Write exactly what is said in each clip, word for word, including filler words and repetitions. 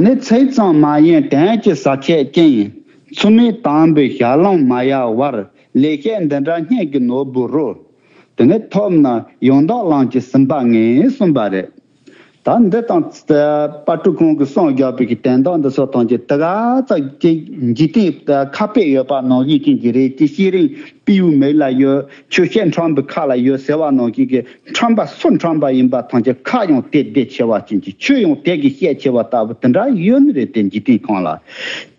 ནི་ཚིག་ཙམ་མ་ཡིན་དོན་གྱི་ཟ་ཆས་ཀྱིས། མཚུངས་མེད་དམ་པའི་ཞལ་ལུང་མ་ཡལ་བར། ལེགས་བཤད་འདི་འདྲ་སྙན་གྱི་ནོར་བུ་རུ། དེ་ནི་ཐོབ་ན་ཡང་དག་ལམ་གྱི་ཟིན་པ་ངེས་གསུངས་པ་རེད། ད་འདི་དང་། ཨ། དཔལ་སྤྲུལ་ཁོང་གིས་གསུངས་བཞག་པའི་གི་དོན་དག་འདི་ཚོ་ཐམས་ཅད་དེ་ག་ཙམ་གྱི་འཇིག་རྟེན་ཁ་དཔེ་ཡོད་པ་ནང་བཞིན་ཅན་གྱི་རེད། ཀྱི་ཤེས་རིག་སྤྲེའུའི་མིག་ལ་ཡོད། ཆོས་བཤད་ཁྲམ་པའི་ཁ་ལ་ཡོད་ཟེར་བ་ནང་བཞིན་གྱི་ཁྲམ་པ་སུ་ཁྲམ་པ་ཡིན་པ་ཐམས་ཅད་ཁ་ཡང་དེ་བདེ་ཆེ་བ་ཅན་གྱི་ཆོས་ཡང་དེ་གི་བཤད་ཆེ་བ་ལྟ་བུ་དེ་འདྲ་ཡོད་ནི་རེད། དེ་འཇིག་རྟེན་ཁམས་ལ་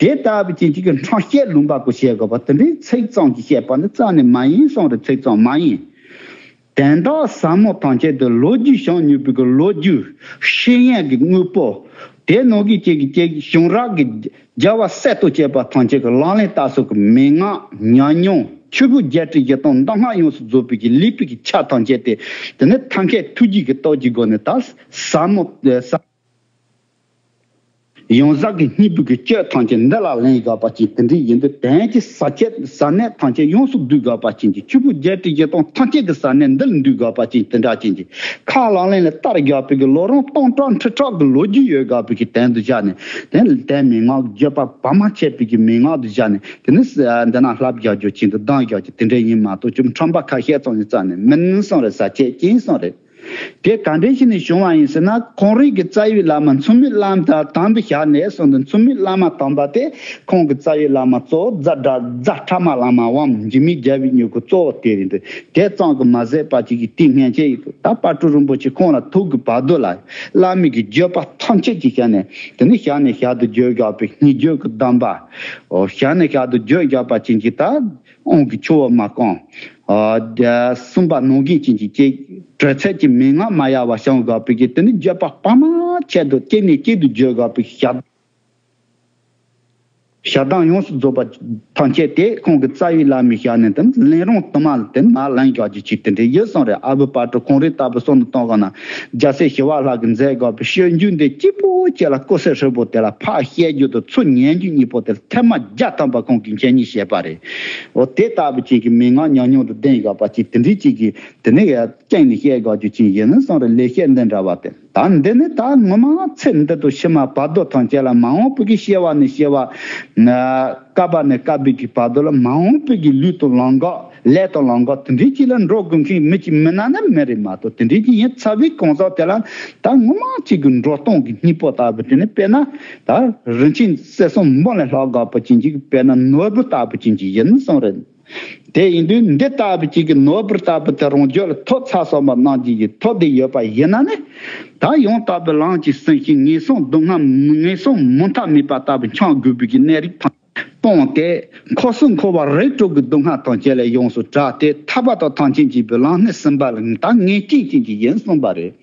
དེ་ལྟ་བུ་ཅན་གྱི་ཁྲམ་བཤད་ལུང་པ་གོ་བཤད་དགོས་པ་དེ་འདྲའི་ཚིག་ཙམ་གྱི་བཤད་པ་ནི་རྩ་ནས་མ་ཡིན་གསུངས་རེད། ཚིག་ཙམ་མ་ཡིན། དོན་དག་ཟབ་མོ་ཐམས་ཅད་དུ་ལོ་རྒྱུས་བྱུང་མྱོང་པའི་གི་ལོ་རྒྱུས་ཤེས་ཡོན་གྱི་དངོས་པོ། དེ་ནང་གི་ཅིག་གི་ཅིག་བྱུང་རབས་ཀྱི་རྒྱལ་བ་སྲས་དང་བཅས་པ་ཐམས་ཅད་ཀྱི་ལག་ལེན་བསྟར་སྲོལ་གྱི་མན་ངག་ཉམས་མྱོང་ཆོས་ཕུང་བརྒྱད་ཁྲི་བཞི་སྟོང་གདམས་ངག་ཡོངས་སུ་རྫོགས་པའི་གི་ལེགས་པའི་གི་ཆ་ཐམས་ཅད་དེ། དེ་ནི་ཐབས་མཁས་ཐུགས་རྗེ་གི་སྟོབས་ཀྱི་སྒོ་ནས་ད་ཟབ་མོ་ཟབ། ཡང་ཟབ་ཀྱི་སྙིང་པོ་གི་སྤྱོད་ཐམས་ཅད་འདི་ལ་ལེན་དགོས་པ་ཅིག་དེ་འདྲའི་ཡིན་དུས། དོན་གྱི་ཟབ་ཆོས་ཟབ་གནད་ཐམས་ཅད་ཡོངས་སུ་བསྡུ་དགོས་པ་ཅན་གྱི་ཆོས་ཕུང་བརྒྱད་ཁྲི་བཞི་སྟོང་ཐམས་ཅད་ཀྱི་ཟབ་གནད་འདི་ལ་འདུས་དགོས་པ་ཅན་དེ་འདྲ་ཅན་གྱི་ཁས་ལག་ལེན་ལ་བསྟར་དགོས་པའི་གི་ལོ་རིམ་སྟོང་ཕྲག་ཁྲི་ཕྲག་གི་ལོ་རྒྱུས་ཡོད་དགོས་པའི་གི་དོན་དུ་བཞག་ནས། དེ་ལ་དེ་མན་ངག་བརྗོད་པ་བར་མ་ཆད་པའི་གི་མན་ངག་ཏུ་བཞག་ནས། དེ་ནི་འདི་ན་ལྷབ་རྒྱག་རྒྱུ་ཅན་དུ་སྡང་རྒྱག་རྒྱུ་དེ་འདྲ་ཡིན་མ་གཏོགས། ཅུང་ཁྲམ་པ་ཁ་ཤས་ཙམ་ཡིན་རྩ་ནས་མིན་གསུངས་རེད། ཟབ་ཆོས་ཅན་གསུངས་རེད། དེ་ག་འདྲ་ཞིག་ནས་བྱུང་བ་ཡིན་ཟེར་ན། ཁོང་རང་གི་རྩ་བའི་བླ་མ་མཚུངས་མེད་བླ་མ་དམ་པའི་ཞལ་ནས་གསུངས་འདུག་མཚུངས་མེད་བླ་མ་དམ་པ་དེ་ཁོང་གི་རྩ་བའི་བླ་མ་གཙོ་བོ་རྫ་དྲ་རྫ་ཕྲ་མ་བླ་མ་དབང་འཇིགས་མེད་རྒྱལ་བའི་མྱུ་གུ་གཙོ་བོ་དེ་རེད་འདུག་དེ་ཙམ་གྱིས་མ་ཟད་པ་ཅིག་གི་དེ་སྔན་ཆད་ཡིན་འདུག་ད་དཔལ་སྤྲུལ་རིན་པོ་ཆེ་ཁོང་ལ་ཐུག་གི་བར་དུ་ལ་བླ་མའི་གི་བརྗོད་པ་ཐམས་ཅད་ཀྱི་ཞལ་ནས། དེ་ནི་ཞལ་ནས་ཞལ་དུ་བརྗོད་དགོས་པའི་སྙན་བརྒྱུད་ཀྱི་གདམས་པ། ཨོ། ཞལ་ནས་ཞལ་དུ་བརྗོད་དགོས་པ་ཅན་གྱི་ད། དབང་གི་ཆུ་བོ་མ་གང་། ཨ། གསུངས་པ་ནང་བཞིན་ཅན་གྱི་ཅིག་གྲོལ་ཚད་ཀྱི་མན་ངག་མ་ཡལ་བ་བྱང་དགོས་པའི་གི། དེ་ནི་བརྗོད་པ་བར་མ་ཆད་དུ་གཅིག་ནས་གཅིག་ཏུ་བརྗོད་དགོས་པའི་ཞལ་ཞལ་གདམས་ཡོངས་སུ་རྫོགས་པ་ཐམས་ཅད་དེ་ཁོང་གི་རྩ་བའི་བླ་མའི་ཞལ་ནས་དེ་ལེན་རུང་དུ་མ་ལ་དེ་མ་ལེན་རྒྱག་རྒྱུ་ཅིག་དེ་འདྲ་ཡོད་གསུངས་རེད། ཨ་བུ་དཔལ་སྤྲུལ་ཁོང་རང་ལྟ་བུ་སོང་ནས་གཏོང་ག་ན། རྒྱལ་སྲས་ཞི་བ་ལྷ་གིས་མཛད་དགོས་པའི་སྤྱོད་འཇུག་འདི་གཅིག་པོ་གཅིག་ལ་ཀུན་གསལ་ཧྲིལ་པོ་དེ་ལ་ཕར་བཤད་རྒྱུ་དང་ཚུར་ཉན་རྒྱུ་གཉིས་པོ་དེ་ལ་ཐེངས་མ་བརྒྱ་ཐམ་པ་ཁོང་གིས་མཁྱེན་ཉིད་བཤད་པ་རེད། འོ། དེ་ལྟ་བུ་ཅིག་གི་མན་ངག་ཉམས་མྱོང་དང་ལྡན་དགོས་པ་ཅིག་དེ་འདྲའི་ཅིག་གི་དེ་ནས་ཡ་སྐྱེངས་ནས་བཤད་དགོས་རྒྱུ་ཅིག་ཡིན་ནི་གསུངས་རེད། ལེགས་བཤད་འདི་འདྲ་བ་དེ། ད་འདི་ནི་ད་ངོ་མ་ཚེ་འདི་དང་ཕྱི་མ་བར་དོ་ཐམས་ཅད་ལ་མ་འོངས་པའི་གི་སྐྱེ་བ་ནས་སྐྱེ་བ། ན། བསྐལ་པ་ནས་བསྐལ་པའི་གི་བར་དོ་ལ་མ་འོངས་པའི་གི་ལུས་དང་ལམ་འགག་ལས་དང་ལམ་འགག་དེ་འདྲའི་ཅིག་ལ་འགྲོ་དགོས་མཁན་མི་ཅིག་མིན་ན་ནི་མི་རེད་མ་གཏོགས། དེ་འདྲའི་ཅིག་ཡིན་ཚར་བའི་གང་ཟག་དེ་ལ་ད་ངོ་མ་ཅིག་གི་འགྲོ་སྟངས་ཀྱི་སྙིང་པོ་ལྟ་བུ་དེ་ནི་དཔེར་ན་ད་རིན་ཆེན་གསེར་ཟངས་འབུམ་ལས་ལྷག་དགོས་པ་ཅན་ཅིག་དཔེར་ན་ནོར་བུ་ལྟ་བུ་ཅན་ཅིག་ཡིན་གསུངས་རེད། དེ་ཡིན་དུས་འདི་ལྟ་བུ་ཅིག་གི་ནོར་བུ་ལྟ་བུ་དེ་རང་རྒྱུད་ལ་ཐོབ་ཚར་སོང་བ་ནང་བཞིན་གྱི་ཐོབ་བསྡད་ཡོད་པ་ཡིན་ན་ནི། ད་ཡང་དག་པའི་ལམ་གྱི་སེམས་ཤིང་ངན་སོང་སྡུག་བསྔལ་ངན་སོང་མུ་མཐའ་མེད་པ་ལྟ་བུ་འཁྱམས་དགོས་པའི་གི་གནས་རིགས་དང་སྤངས་ཏེ། འཁོར་གསུམ་འཁོར་བ་རིགས་དྲུག་གི་སྡུག་བསྔལ་དང་བཅས་ལས་ཡོངས་སུ་བྲལ་ཏེ། ཐར་པ་དང་ཐམས་ཅད་མཁྱེན་པའི་ལམ་སྣེ་ཟིན་པ་ལ་ད་ངེས་ཅན་ཅན་གྱི་ཡིན་གསུངས་པ་རེད།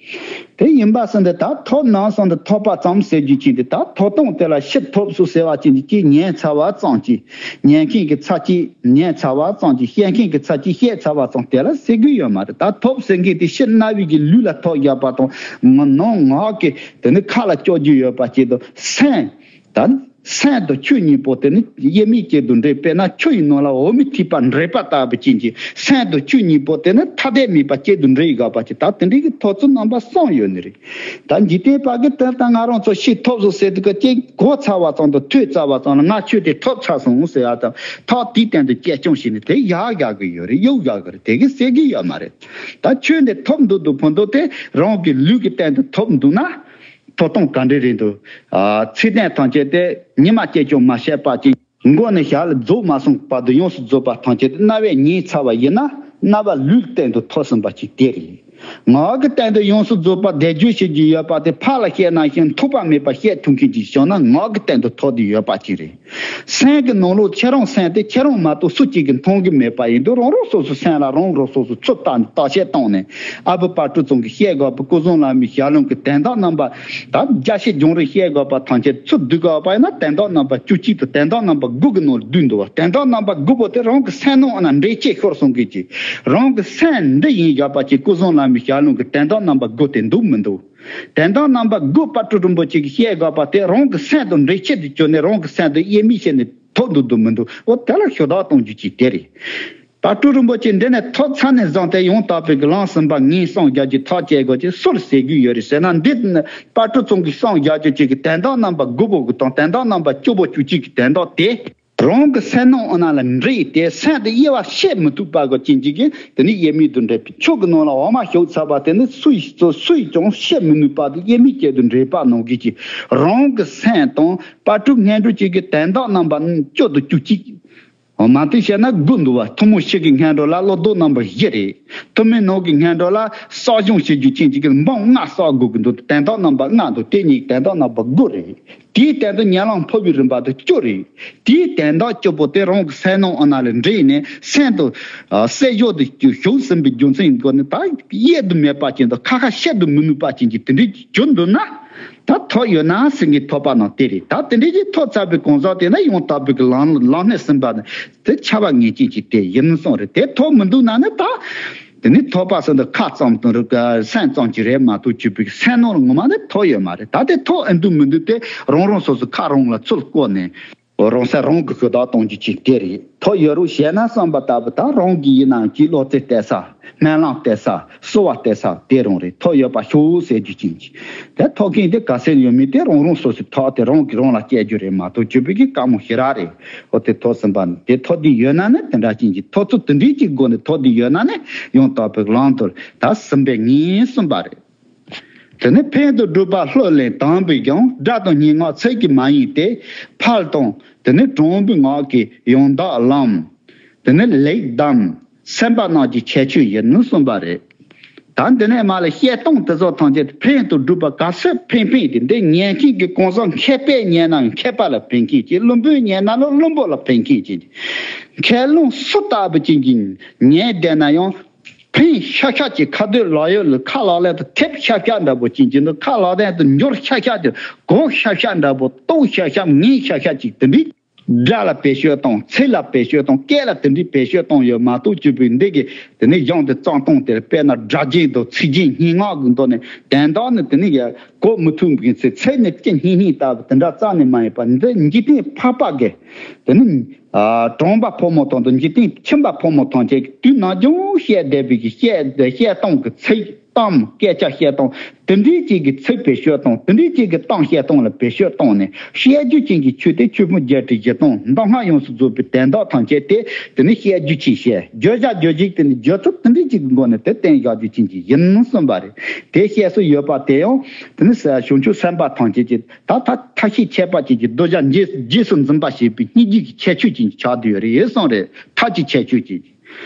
དེ་ཡིན་པ་ཟེར་འདི་ད་ཐོབ་ནང་སོང་འདི་ཐོབ་པ་ཙམ་ཟེར་རྒྱུ་ཅན་འདི་ད་ཐོབ་སྟངས་དེ་ལ་ཕྱིར་ཐོབ་སུ་ཟེར་བ་ཅན་འདི་ཅིག་ཉན་ཚར་བ་ཙམ་གྱིས། ཉན་མཁན་གྱི་ཚར་གཅིག་ཉན་ཚར་བ་ཙམ་གྱིས། བཤད་མཁན་གྱི་ཚར་གཅིག་བཤད་ཚར་བ་ཙམ་དེ་ལ་ཟེར་གི་ཡོད་མ་རེད། ད་ཐོབ་ཟེར་མཁན་དེ་ཕྱིར་རྣ་བའི་གི་ལུས་ལ་ཐོབ་བཞག་པ་དང་། ནང་ངག་གི་དེ་ནི་ཁ་ལ་སྐྱོར་རྒྱུ་ཡོད་པ་ཅིག་དང་། སེམས། ད་སེམས་དང་ཆོས་གཉིས་པོ་དེ་ནི་དབྱེར་མེད་གཅིག་ཏུ་འདྲེས། དཔེར་ན་ཆུ་ཡི་ནང་ལ་འོ་མའི་ཐིགས་པ་འདྲེས་པ་ལྟ་བུ་ཅན་གྱི། སེམས་དང་ཆོས་གཉིས་པོ་དེ་ནི་ཐ་དད་མེད་པ་གཅིག་ཏུ་འདྲེས་ཡོད་པ་ཅིག་ད་དེ་འདྲའི་གི་ཐོབ་ཚུལ་རྣམ་པ་གསུམ་ཡོད་ནི་རེད། ད་འཇིག་རྟེན་པ་གི་དོན་དག་ང་རང་ཚོ་ཕྱིར་ཐོབ་སོང་ཟེར་དུས་ཀ་ཅིག་གོ་ཚར་བ་ཙམ་དང་ཐོས་ཚར་བ་ཙམ་ལ་ང་ཆོས་དེ་ཐོབ་ཚར་སོང་ཟེར་ཡ་དང་། ཐོབ་དེའི་སྟེང་དུ་གཅེས་སྐྱོང་བྱས་ནས་དེ་ཡག་ཡག་གི་ཡོད་རེད། གཡོག་ཡག་གི་རེད། དེ་གི་ཟེར་གི་ཡོད་མ་རེད། ད་ཆོས་འདི་ཐོབ་འདུག་འདུག་ཕུན་ཐོགས་དེ་རང་གི་ལུས་ཀྱི་སྟེང་དུ་ཐོབ་འདུག་ན། ཐོབ་སྟངས་ག་འདྲ་རེད་འདུག་ཨ། ཚིག་དོན་ཐམས་ཅད་དེ་ཉི་མ་གཅིག་ཀྱང་མ་བཤད་པ་ཅིག་མགོ་ནས་ཞབས་ལ་རྫོགས་མ་སོང་བར་དུ་ཡོངས་སུ་རྫོགས་པ་ཐམས་ཅད་དེ་རྣ་བས་ཉན་ཚར་བ་ཡིན་ན། རྣ་བ་ལུས་སྟེང་དུ་ཐོབ་ཟིན་པ་ཅིག་དེ་རེད། ངག་གི་སྟེང་དུ་ཡོངས་སུ་རྫོགས་པ་བཟླས་བརྗོད་བྱེད་རྒྱུ་ཡོད་པ་དེ་ཕར་ལ་བཤད་ནང་བཞིན་ཐོགས་པ་མེད་པ་བཤད་ཐུབ་མཁན་ཅིག་བྱུང་ན་ངག་གི་སྟེང་དུ་ཐོབ་བསྡད་ཡོད་པ་ཅིག་རེད། སེམས་ཀྱི་ནང་ལོགས་ཁྱེད་རང་སེམས་དེ་ཁྱེད་རང་མ་གཏོགས་སུ་གཅིག་གིས་མཐོང་གི་མེད་པ་ཡིན་དུས། རང་རང་སོ་སོའི་སེམས་ལ་རང་རང་སོ་སོས་ཚུར་བརྟག་བརྟག་དཔྱད་བཏང་ནས། ཨ་བུ་དཔལ་སྤྲུལ་ཚང་གིས་བཤད་དགོས་པའི་སྐུ་གསུང་བླ་མའི་ཞལ་ལུང་གི་དོན་དག་རྣམ་པ། ད་རྒྱས་བཤད་སྦྱང་རིག་བཤད་དགོས་པ་ཐམས་ཅད་ཚུར་བསྡུ་དགོས་པ་ཡིན་ན། དོན་དག་རྣམ་པ་བཅུ་གཅིག་དང་དོན་དག་རྣམ་པ་དགུ་གི་ནང་ལ་བསྡུས་འདུག་བ། དོན་དག་རྣམ་པ་དགུ་པོ་དེ་རང་གི་སེམས་ནང་ན་འགྲེལ་བྱེད་ཤོར་སོང་གི་ཅིག་རང་གི་སེམས་འདི་ཡིན་བཞག་པ་ཅིག་སྐུ་གསུང་བླ་མའི་ཞལ་ལུང་གི་དོན་དག་རྣམ་པ་དགུ་དེ་འདུག་མི་འདུག་དོན་དག་རྣམ་པ་དགུ་དཔལ་སྤྲུལ་རིན་པོ་ཆེ་གིས་བཤད་དགོས་པ་དེ་རང་གི་སེམས་དང་འགྲེལ་བྱེད་དུ་བཅུག་ནས་རང་གི་སེམས་དང་དབྱེར་མེད་བྱས་ནས་ཐོབ་འདུག་འདུག་མི་འདུག་འོ་དེ་ལ་ཞུ་དག་གཏོང་རྒྱུ་ཅིག་དེ་རེད། དཔལ་སྤྲུལ་རིན་པོ་ཆེ་འདི་ནས་ཐོབ་ཚར་ནས་བཟུང་སྟེ་ཡང་དག་པའི་གི་ལམ་གསུམ་པ་ངས་གསུང་རྒྱག་རྒྱུ་ཐག་བཅད་དགོས་ཀྱི་སུར་ཟེར་རྒྱུ་ཡོད་རེད་ཟེར་ན། འདི་དཔལ་སྤྲུལ་ཚང་གིས་གསུང་རྒྱག་རྒྱུ་ཅིག་གི་དོན་དག་རྣམ་པ་དགུ་པོ་གི་དང་དོན་དག་རྣམ་པ་བཅུ་པོ་བཅུ་གཅིག་གི་དོན་དག་དེ། རང་གི་སེམས་ནང་འོ་ན་ལ་འདྲེས་ཏེ་སེམས་དེ་དབྱེ་བ་ཕྱེ་མི་ཐུབ་པ་གི་རྐྱེན་གྱིས་དེ་ནི་དབྱེར་མེད་དུ་འདྲེས་པའི་ཆོས་ཀྱི་ནང་ལ་འོ་མ་ཞུགས་ཚར་བ་དེ་ནི་སུ་ཡིས་སུ་སུ་ཡིས་ཀྱང་ཕྱེ་མི་ནུས་པ་དེ་དབྱེར་མེད་ཅན་དུ་འདྲེས་པ་ནང་བཞིན་གྱི་རང་གི་སེམས་དང་དཔལ་སྤྲུལ་ངན་འགྲོ་གཅིག་གི་དོན་དག་རྣམ་པ་བཅུ་དང་བཅུ་གཅིག། འོ་མ་དེ་བཤད་ན་དགུ་འདུག་བ། ཐུན་མོང་ཕྱི་གི་ངན་འགྲོ་ལ་བློ་ལྡོག་རྣམ་པ་བཞི་རེད། ཐུན་མོང་ནང་གི་ངན་འགྲོ་ལ་བསགས་སྦྱོང་བྱེད་རྒྱུ་རྐྱེན་གཅིག་གི་འབུམ་ལྔ་བསགས་དགོས་ཀྱི་འདུག་དོན་དག་རྣམ་པ་ལྔ་འདུག་དེ་གཉིས་དོན་དག་རྣམ་པ་དགུ་རེད། དེའི་སྟེང་དུ་ཉན་ལམ་འཕོ་བའི་རིམ་པ་དེ་བཅུ་རེད། དེའི་དོན་དག་བཅུ་པོ་དེ་རང་གི་སེམས་ནང་འོ་ན་ལས་འདྲེས་ནས་སེམས་དུ་ཨ་གསལ་བྱེད་དུ་ཞུགས་ཟིན་པའི་རྒྱུ་མཚན་ཡིན་དགོས་ནི་ད་དབྱེ་དུ་མེད་པ་ཅན་དུ་ཁ་ཁ་བཤད་དུ་མི་ནུས་པ་ཅན་གྱི་དེ་འདྲའི་གྱུར་འདུག་ན། ད་ཐོབ་ཡོད་ན་ཟེར་མཁན་ཐོབ་པ་ནང་དེ་རེད། ད་དེ་འདྲའི་ཅིག་ཐོབ་ཚར་བའི་གང་ཟག་དེ་ན་ཡང་དག་པའི་གི་ལམ་ལམ་སྣེ་ཟིན་པ་ནི་དེ་ཁྱབ་པ་ངེས་ཅན་གྱི་དེ་ཡིན་གསུངས་རེད། དེ་ཐོབ་མི་འདུག་ན་ནི་ད། དེ་ནི་ཐོབ་པ་ཟེར་འདི་ཁ་ཙམ་དང་རིག་སེམས་ཙམ་གྱི་རེད་མ་གཏོགས་བཅུ་པའི་སེམས་ནང་ལ་ངོ་མ་ནི་ཐོབ་ཡོད་མ་རེད། ད་དེ་ཐོབ་ཨེ་འདུག་མི་འདུག་དེ་རང་རང་སོ་སོ་ཁ་རང་ལ་ཚུར་བཀོད་ནས་རང་སེམས་རང་གི་ཤུགས་དག་གཏོང་རྒྱུ་ཅིག་དེ་རེད། ཐོབ་ཡོད་རུང་ཞེ་ན་བསམ་པ་ལྟ་བུ་ད་རང་གི་ཡིན་ནའང་ཅིག་བློ་རྩེ་གཏད་ས་སྨོན་ལམ་གཏད་ས་གསོལ་བ་གཏད་ས་དེ་རང་རེད། ཐོབ་ཡོད་པ་ཤོག་ཟེར་རྒྱུ་ཅན་གྱི་དེ་ཐོབ་མཁན་དེ་ག་ཚད་ཡོད་མེད་དེ་རང་རང་སོ་སོའི་ཐོག་དེ་རང་གིས་རང་ལ་སྐྱེལ་རྒྱུ་རེད་མ་གཏོགས་བཅུ་པའི་གི་བཀའ་མོ་ཞེ་དྲག་རེད། འོ་དེ་ཐོབ་ཟིན་པ་ནི་དེ་ཐོབ་དུས་ཡོད་ན་ནི་དེ་འདྲ་ཅན་གྱི་ཐོབ་ཚུལ་དེ་འདྲའི་གཅིག་སྒོ་ནས་ཐོབ་དུས་ཡོད་ན་ནི་ཡང་དག་པའི་ལམ་དུ་ད་ཟིན་པའི་ངེས་གསུངས་པ་རེད། དེ་ནི་ཕན་དུ་བསྒྲུབ་པ་ལྷུར་ལེན་དམ་པའི་སྦྱོང་། དགྲ་དང་སྙན་ངག་ཚིག་གིས་མ་ཡིན་ཏེ། ཕར་དང་དེ་ནི་དྲང་པོའི་ངག་གིས་ཡང་དག་ལམ། དེ་ནི་ལེགས་གདམས་སེམས་དཔའ་རྣམས་ཀྱི་ཁྱད་ཆོས་ཡིན་གསུངས་པ་རེད། ད་འདི་ནས་མ་ལ་བཤད་སྟངས་དེ་ཚོ་ཐམས་ཅད་ཕན་དུ་བསྒྲུབ་པ་ག་ཚོད་ཕན་ཕན་དེ་འདི་ཉན་མཁན་གྱི་གང་ཟག་མཁས་པས་ཉན་ན་མཁས་པ་ལ་ཕན་མཁན་གྱི། བླུན་པོས་ཉན་ན་ནི་བླུན་པོ་ལ་ཕན་མཁན་གྱི། མཁས་བླུན་སུ་ལྟ་བུ་ཅན་གྱིས་ཉན་བསྡད་ན་ཡང་ཕན་ཤ་ཤ་གྱི་ཁ་སྡོད་ལག་ཡོད་ལ་ཁ་ལག་ལེན་དུ་ཐེབས་ཤ་ཤ་འདྲ་པོ་ཅན་གྱི་འདུག་ཁ་ལག་ལེན་དུ་འབྱོར་ཤ་ཤ་གྱི་གོ་ཤ་ཤ་འདྲ་པོ་ལྟོགས་ཤ་ཤ་ངལ་ཤ་ཤ་ཅིག་དེ་འདྲའི་དགྲ་ལ་བེད་སྤྱོད་བཏང་། ཚིག་ལ་བེད་སྤྱོད་བཏང་། སྐད་ལ་དེ་འདྲའི་བེད་སྤྱོད་བཏང་ཡོད་མ་གཏོགས་བཅུ་པའི་འདི་གི་དེ་ནས་གཞུང་དེ་བརྩམས་སྟངས་དེར་དཔེར་ན་སྒྲ་གཅན་དང་ཚིག་གཅན་སྙན་ངག་གི་མདོ་ནས་དོན་དག་ནི་དེ་ནས་གོ་མི་ཐུབ་མཁན་ཚེ་ཚེ་ནི་ལྕེ་སྙིང་སྙིང་ལྟ་བུ་དེ་འདྲ་རྩ་ནས་མ་ཡིན་པ། འདི་འཇིག་རྟེན་ཕལ་པ་གི་དེ་ནི་ཨ་གྲོང་པ་ཕོ་མོ་དང་དུ་འཇིག་རྟེན་ཁྱིམ་པ་ཕོ་མོ་ཐམས་ཅད་ཀྱི་དུས་ནམ་རྒྱུན་བཤད་བསྡད་པའི་གི་བཤད་བཤད་སྟངས་ཀྱི་ཚིག་གཏམ་སྐད་ཆ་བཤད་སྟངས་དེ་འདྲའི་ཅིག་གི་ཚིག་བེད་སྤྱོད་གཏོང་། དེ་འདྲའི་ཅིག་གི་གཏམ་བཤད་སྟངས་ལ་བེད་སྤྱོད་གཏོང་ནས་བཤད་རྒྱུ་ཅན་གྱི་ཆོས་དེ་ཆོས་ཕུང་བརྒྱད་ཁྲི་བཞི་སྟོང་མདོ་སྔགས་ཡོངས་སུ་རྫོགས་པའི་དོན་དག་ཐམས་ཅད་དེ་དེ་ནི་བཤད་རྒྱུ་ཅིག་བཤད། བརྗོད་བྱ་རྗོད་བྱེད་དེ་ནི་བརྗོད་ཚུལ་དེ་འདྲའི་ཅིག་གི་སྒོ་ནས་དེ་བསྟན་བཞག་རྒྱུ་ཅན་གྱི་ཡིན་གསུངས་པ་རེད། དེ་བཤད་སྲོལ་ཡོད་པ་དེ་ཡང་དེ་ནི་བྱང་ཆུབ་སེམས་དཔའ་ཐམས་ཅད་ཀྱི་ད་ད་ཐབས་ཤེས་ཁྱད་པར་ཅན་གྱི་གདུལ་བྱ་རྗེས་རྗེས་སུ་འཛིན་པ་ཞེས་པའི་སྙིང་རྗེ་གི་ཁྱད་ཆོས་ཅན་གྱི་ཆགས་བསྡད་ཡོད་རེད་གསུངས་རེད། ཐབས་ཀྱི་ཁྱད་ཆོས་ཅན་གྱི།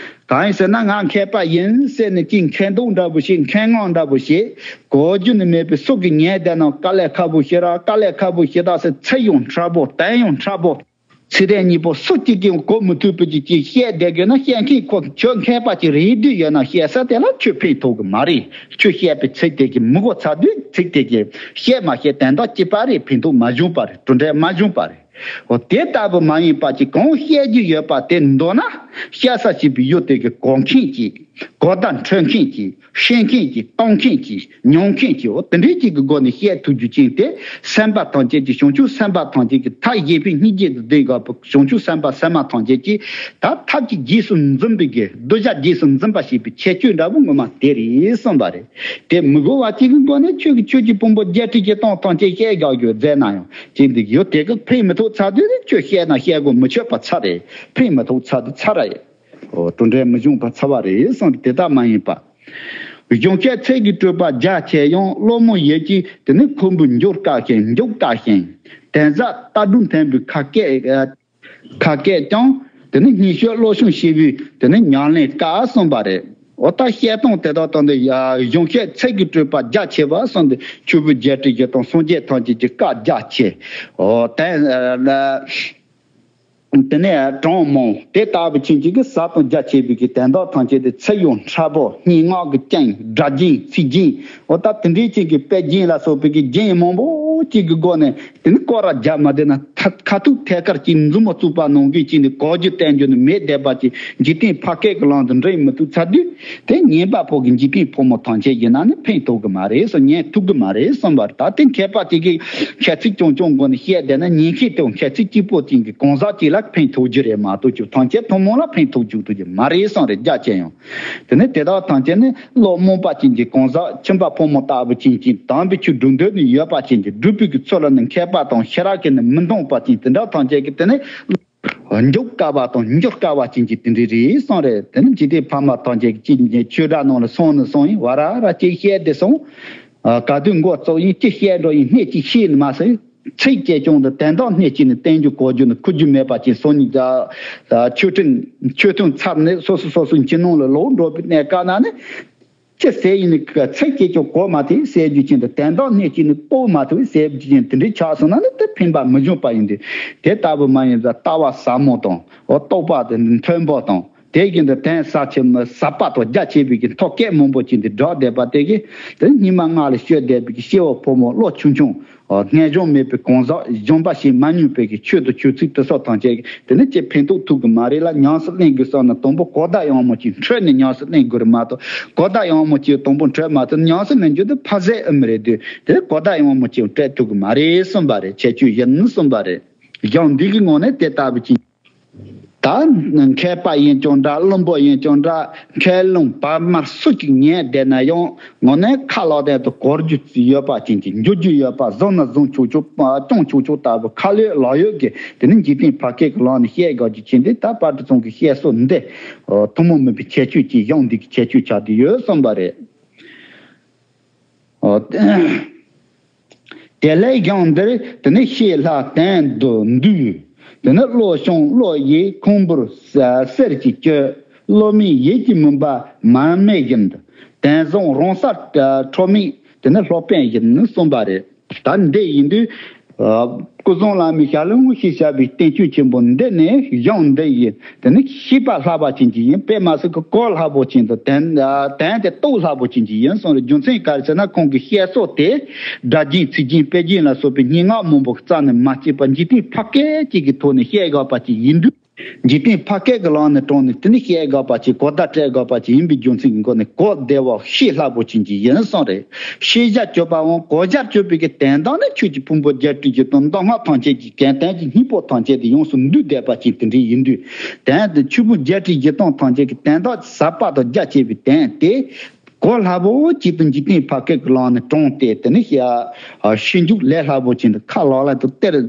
གང་ཡིན་ཟེར་ན་ང་མཁས་པ་ཡིན་ཟེར་ནས་ཅིག་མཁས་མདོག་འདྲ་པོ་ཞིག་མཁས་ངག་འདྲ་པོ་ཞིག་གོ་རྒྱུ་ནི་མེད་པའི་སུ་གིས་ཉན་བསྡད་ན་དཀའ་ལས་ཁག་པོ་ཞེ་དྲག་དཀའ་ལས་ཁག་པོ་ཞེ་དྲག་ཟེར་ཚིག་ཡང་ཕྲ་པོ་དོན་ཡང་ཕྲ་པོ། ཚིག་དོན་གཉིས་པོ་སུ་གཅིག་གིས་གོ་མི་ཐུབ་པའི་ཅིག་ཅིག་བཤད་བསྡད་དགོས་ན་བཤད་མཁན་ཁོ་ཁྱོད་མཁས་པ་ཅིག་རེད་དུས་ཡོད་ན་བཤད་ས་དེ་ལ་ཁྱོད་ཕན་ཐོགས་གི་མ་རེད། ཁྱོད་བཤད་པའི་ཚིག་དེ་གི་མི་གོ་ཚར་དུས་ཚིག་དེ་གི་བཤད་མ་བཤད་དོན་དག་གཅིག་པ་རེད། ཕན་ཐོགས་མ་བྱུང་པ་རེད། གྲུབ་འབྲས་མ་བྱུང་པ་རེད། འོ་དེ་ལྟ་བུ་མ་ཡིན་པ་ཅིག་གང་བཤད་རྒྱུ་ཡོད་པ་དེ་མདོར་ན་བཤད་ས་ཞེས་པའི་ཡུལ་དེ་གི་གོ་མཁན་གྱིས་གོ་བརྡ་འཕྲོད་མཁན་གྱིས་ཤེས་མཁན་གྱིས་གཏོང་མཁན་གྱིས་མྱོང་མཁན་གྱིས་འོ་དེ་འདྲའི་ཅིག་གི་སྒོ་ནས་བཤད་ཐུབ་རྒྱུ་ཅན་དེ་སེམས་དཔའ་ཐམས་ཅད་ཀྱི་བྱང་ཆུབ་སེམས་དཔའ་ཐམས་ཅད་ཀྱི་ཐབས་གཞན་ཕན་སྙིང་རྗེ་དང་ལྡན་དགོས་པ་བྱང་ཆུབ་སེམས་དཔའ་སེམས་མ་ཐམས་ཅད་ཀྱིས་ད་ཐབས་ཀྱིས་རྗེས་སུ་འཛིན་པའི་གི་གདུལ་བྱ་རྗེས་སུ་འཛིན་པ་ཞེས་པའི་ཁྱད་ཆོས་འདྲ་པོ་ངོ་མ་དེ་རེད་གསུངས་པ་རེད། དེ་མི་གོ་བ་གཅིག་གི་སྒོ་ནས་ཁྱོད་ཀྱི་ཆོས་ཀྱི་ཕུང་པོ་བརྒྱད་ཁྲི་བཞི་སྟོང་ཐམས་ཅད་བཤད་རྒྱག་རྒྱུ་མཛད་ན་ཡང་ཅི་འདུག་ཡོད་དེ་གི་ཕན་མི་ཐོགས་ཚར་དུས་ནི་ཁྱོད་བཤད་ན་བཤད་དགོས་མི་ཆོད་པ་ཚར་རེད། ཕན་མི་ཐོགས་ཚར་དུས་ཚར་ར་ཡོད། འོ་གྲུབ་འབྲས་མི་འབྱུང་བ་ཚར་བ་རེད་གསུངས་དེ་ལྟ་མ་ཡིན་པ། གཞུང་བཤད་ཚིག་གི་སྤྲོས་པ་རྒྱ་ཆེ་ཡང་སློང་མོ་ཡིད་ཀྱིས་དེ་ནི་ཁོང་བུ་འཇུག་དཀའ་ཞིང་འཇུག་དཀའ་ཞིང་། དེ་ཟ་ལྟ་གྲུབ་འཐེན་པའི་ཁ་སྐད། ཁ་སྐད་ཀྱང་དེ་ནི་སྙན་ཤོས་བློ་ཤུགས་ཆེ་བའི་དེ་ནི་ཉམས་ལེན་དཀའ་གསུངས་པ་རེད། འོ་ད་བཤད་སྟངས་དེ་དག་དང་དེ་གཞུང་བཤད་ཚིག་གི་སྤྲོས་པ་རྒྱ་ཆེ་བ་གསུངས་ཏེ་ཆོས་ཕུང་བརྒྱད་ཁྲི་བཞི་སྟོང་སངས་རྒྱས་ཐམས་ཅད་ཀྱི་བཀའ་རྒྱ་ཆེ། འོ་དེ་དེ་ནས་གྲངས་མང་དེ་ལྟ་བུ་ཅན་གཅིག་གི་ཟབ་དང་རྒྱ་ཆེ་བའི་གི་དོན་དག་ཐམས་ཅད་དེ་ཚིག་ཡང་ཕྲ་པོ་སྙན་ངག་གི་རྐྱེན་སྒྲ་རྒྱན་ཚིག་རྒྱན་འོ་ད་དེ་འདྲའི་ཅན་གྱི་དཔེ་རྒྱན་ལ་སོགས་པའི་གི་རྒྱན་མང་པོ། གཅིག་གི་སྒོ་ནས་དེ་ནི་སྐོར་ར་རྒྱབ་མ་བསྡད་ན། ཐ་ཁ་ཐུག་ཐད་ཀར་གྱི་མཛུབ་མོ་བཙུགས་པ་ནང་བཞིན་གྱིས་ནི་གོ་རྒྱུ་བསྟན་རྒྱུ་ནི་མེད་བསྡད་པ་ཅིག་འཇིག་རྟེན་ཕ་སྐད་ཀྱི་ལམ་དུ་འགྲིལ་མི་ཐུབ་ཚར་དུས། དེ་ཉན་པ་པོ་གི་འཇིག་རྟེན་ཕོ་མོ་ཐམས་ཅད་ཡིན་ན་ནི་ཕན་ཐོགས་གི་མ་རེད་གསུངས། ཉན་ཐུབ་གི་མ་རེད་གསུངས་པ་རེད། ད་དེ་མཁས་པ་དེ་གིས་མཁས་ཚིག་རྐྱང་རྐྱང་སྒོ་ནས་བཤད་བསྡད་ན། ཉན་མཁན་དེ་མཁས་ཚིག་གཅིག་པོ་ཅན་གྱི་གང་ཟག་ཅིག་ལ་ཕན་ཐོགས་རྒྱུ་རེད་མ་གཏོགས། ཁྱོད་ཐམས་ཅད་ཐུན་མོང་ལ་ཕན་ཐོགས་རྒྱུ་ཐུག་རྒྱུ་མ་རེད་གསུངས་རེད། རྒྱ་ཆེ་ཡང་། དེ་ནས་དེ་དག་ཐམས་ཅད་ནི་བློ་རྨོངས་པ་ཅན་གྱི་གང་ཟག་ཁྱིམ་པ་ཕོ་མོ་ལྟ་བུ་ཅན་གྱི་དམ་པའི་ཆོས་སྒྲུབ་འདོད་ནི་ཡོད་པ་ཅན་གྱི་སྒྲུབ་པའི་གི་ཚུལ་ལ་ནི་མཁས་པ་དང་ཤེས་རབ་ཀྱིས་ནི་མི་འདང་བ་ཅན་དེ་འདྲ་ཐམས་ཅད་ཀྱིས་དེ་ནི་འཇུག་དཀའ་བ་དང་འགྱུར་དཀའ་བ་ཅན་གྱི་དེ་འདྲ་རེད་གསུངས་རེད། དེ་ནི་འཇིག་རྟེན་ཕ་མ་ཐམས་ཅད་ཀྱི་ཅི་ཆོས་གྲྭ་ནང་ལ་སོང་ནི་སོང་ཡིན། ཝ་ར་ར་ཅིག་བཤད་དེ་སོང་། ག་དུས་འགོ་བཙུགས་ཡིན། ཅི་བཤད་འགྲོ་ཡིན། སྣེ་གཅིག་ཤེས་ནི་མ་སོང་། ཚིག་གཅིག་ཀྱང་དུ་དོན་དག་སྣེ་གཅིག་ནི་བསྟན་རྒྱུ་གོ་རྒྱུ་ནི་ཁུར་རྒྱུ་མེད་པ་ཅིག་སོང་ནི། ཆོས་ཁྲིམས་ཆོས་ཐུན་ཚར་ནས་སོ་སོ་སོ་སོའི་འཆི་ནང་ལ་ལོག་འགྲོ་བའི་གནས་སྐབས་ན་ནི། ཅི་ཟེར་ཡིན་ནི་ཚིག་གཅིག་ཀྱང་གོ་མ་ཐུབ་ཟེར་རྒྱུ་ཅན་དུ། དོན་དག་སྣེ་གཅིག་ནི་རྟོགས་མ་ཐུབ་ཟེར་རྒྱུ་ཅན་དེ་འདྲའི་ཆགས་སོང་ན་ནི་དེ་ཕན་པ་མི་འབྱུང་པ་ཡིན་ཏེ། དེ་ལྟ་བུ་མ་ཡིན་པར་ལྟ་བ་ཟབ་མོ་དང་། འོ་རྟོགས་པ་དེ་མཐོན་པོ་དང་། དེ་བཞིན་དུ་དོན་ཟབ་ཆེ་མི་ཟབ་པ་དང་རྒྱ་ཆེ་བའི་གི་མཐོ་སྐད་མང་པོ་ཅན་དེ་བསྒྲགས་བསྡད་པ་དེ་གིས། དེ་སྙིགས་མ་ལྔ་ལ་སྤྱོད་བསྡད་པའི་གི་སྐྱེ་བོ་ཕོ་མོ་བློ་ཆུང་ཆུང་། ངན་སྦྱོང་མེད་པའི་གང་ཟག་སྦྱངས་པ་ཞིག་མ་མྱོང་པའི་གི་ཆོས་དང་ཆོས་ཚིག་དེ་སོགས་ཐམས་ཅད་དེ་ནི་ཅི་ཕན་ཐོགས་ཐུབ་གི་མ་རེད་ལ། ཉམས་སུ་ལེན་དགོས་བསམ་ན་དང་པོ་གོ་བརྡ་ཡང་མོ་ཅིག་འཕྲོད་ནས་ཉམས་སུ་ལེན་དགོས་རེད་མ་གཏོགས། གོ་བརྡ་ཡང་མོ་ཅིག་དང་པོ་འཕྲོད་མ་ཐུབ་ན་ཉམས་སུ་ལེན་རྒྱུ་དེ་ཕལ་ཆེར་ཨེ་མི་རེད་དུས། དེ་གོ་བརྡ་ཡང་མོ་ཅིག་སྤྲད་ཐུབ་གི་མ་རེད་གསུངས་པ་རེད། ཁྱད་ཆོས་ཡིན་གསུངས་པ་རེད། གཞུང་འདི་གི་ངོས་ནས་དེ་ལྟ་བུ་ཅིག་ད་མཁས་པ་ཡིན་ཀྱང་འདྲ། བླུན་པོ་ཡིན་ཀྱང་འདྲ། མཁས་བླུན་བར་མ་སུ་གཅིག་ཉན་བསྡད་ན་ཡང་། དངོས་གནས་ཁ་ལག་དེ་དུ་གོ་རྒྱུ་ཡོད་པ་ཅན་གྱི། འཇུག་རྒྱུ་ཡོད་པ། བཟུང་ན་བཟུང་ཆོག་ཆོག་སྐྱོང་ཆོག་ཆོག་ལྟ་བུ་ཁ་ལོས་ལག་ཡོད་ཀྱི། དེ་ནི་འཇིག་རྟེན་ཕ་སྐད་ཀྱི་ལམ་ནས་བཤད་དགོས་རྒྱུ་ཅན་དེ། ད་པ་ཏྲ་ཚང་གི་བཤད་སྲོལ་འདི་ཐུན་མོང་མིན་པའི་ཁྱད་ཆོས་ཀྱི་གཞུང་འདི་གི་ཁྱད་ཆོས་ཆགས་བསྡད་ཡོད་བསམ་པ་རེད། ཨོ། དེ་ལས་ཀྱང་འདིར་དེ་ནི་ཤེས་སླ་དོན་དུ་འདུས། དེ་ནི་བློ་བྱུང་བློ་ཡིས་ཁོང་པོར་གསེར་གྱི་སྤྱོད། བློ་མིན་ཡིད་ཀྱི་མུན་པ་མར་མེ་བཞིན། དོན་བཟང་རང་སར་འཕྲོ་མེད་དེ་ནི་སློབ་དཔོན་ཡིན་གསུངས་པ་རེད། ད་འདི་ཡིན་དུས། སྐུ་གསུང་བླ་མའི་ཞལ་ལུང་ཞེས་བྱ་བའི་བསྟན་བཅོས་ཆེན་པོ་འདི་ནས་གཞུང་འདི་ཡི་དེ་ནི་ཤེས་པ་སླ་བ་ཅན་གྱི་ཡིན་པས་མ་ཟད་ཀྱི་གོ་སླ་པོ་ཅན་དུ་དོན་དོན་དེ་རྟོགས་སླ་པོ་ཅན་གྱི་ཡིན་གསུངས་རེད། རྒྱུ་མཚན་ག་རེ་ཟེར་ན་ཁོང་གི་བཤད་སྲོལ་དེ་སྒྲ་རྒྱན་ཚིག་རྒྱན་དཔེ་རྒྱན་ལ་སོགས་པའི་སྙན་ངག་མང་པོ་རྩ་ནས་མ་སྐྱེས་པ་འཇིག་རྟེན་ཕ་སྐད་ཅིག་གི་ཐོག་ནས་བཤད་དགོས་པ་ཅིག་ཡིན་དུས། འཇིག་རྟེན་ཕ་སྐད་ཀྱི་ལམ་ནས་དྲངས་ནས་དེ་ནི་བཤད་དགོས་པ་ཅིག་གོ་བརྡ་སྤྲད་དགོས་པ་ཅིག་ཡིན་པའི་རྒྱུ་མཚན་གྱི་སྒོ་ནས་གོ་བདེ་བ་ཤེས་སླ་པོ་ཅན་གྱི་ཡིན་གསུངས་རེད། ཤེས་བྱ་སྤྱོད་པའང་གོ་བྱ་སྤྱོད་པའི་གི་དོན་དག་ནི་ཆོས་ཀྱི་ཕུང་པོ་བརྒྱད་ཁྲི་བཞི་སྟོང་མདོ་སྔགས་ཐམས་ཅད་ཀྱི་གལ་དོན་གྱི་སྙིང་པོ་ཐམས་ཅད་དེ་ཡོངས་སུ་འདུས་བསྡད་པ་ཅན་དེ་འདྲ་ཡིན་དུས། དོན་དེ་ཆོས་ཕུང་བརྒྱད་ཁྲི་བཞི་སྟོང་ཐམས་ཅད་ཀྱི་དོན་དག་ཟབ་པ་དང་རྒྱ་ཆེ་བའི་དོན་དེ། གོ་སླ་པོ་ཅིག་ཏུ་འཇིག་རྟེན་ཕ་སྐད་ཀྱི་ལམ་ནས་དྲངས་ཏེ་དེ་ནི་ཤེས་འཇུག་ལས་སླ་པོ་ཅན་དུ་ཁ་ལག་ལེན་དུ་སྟེར།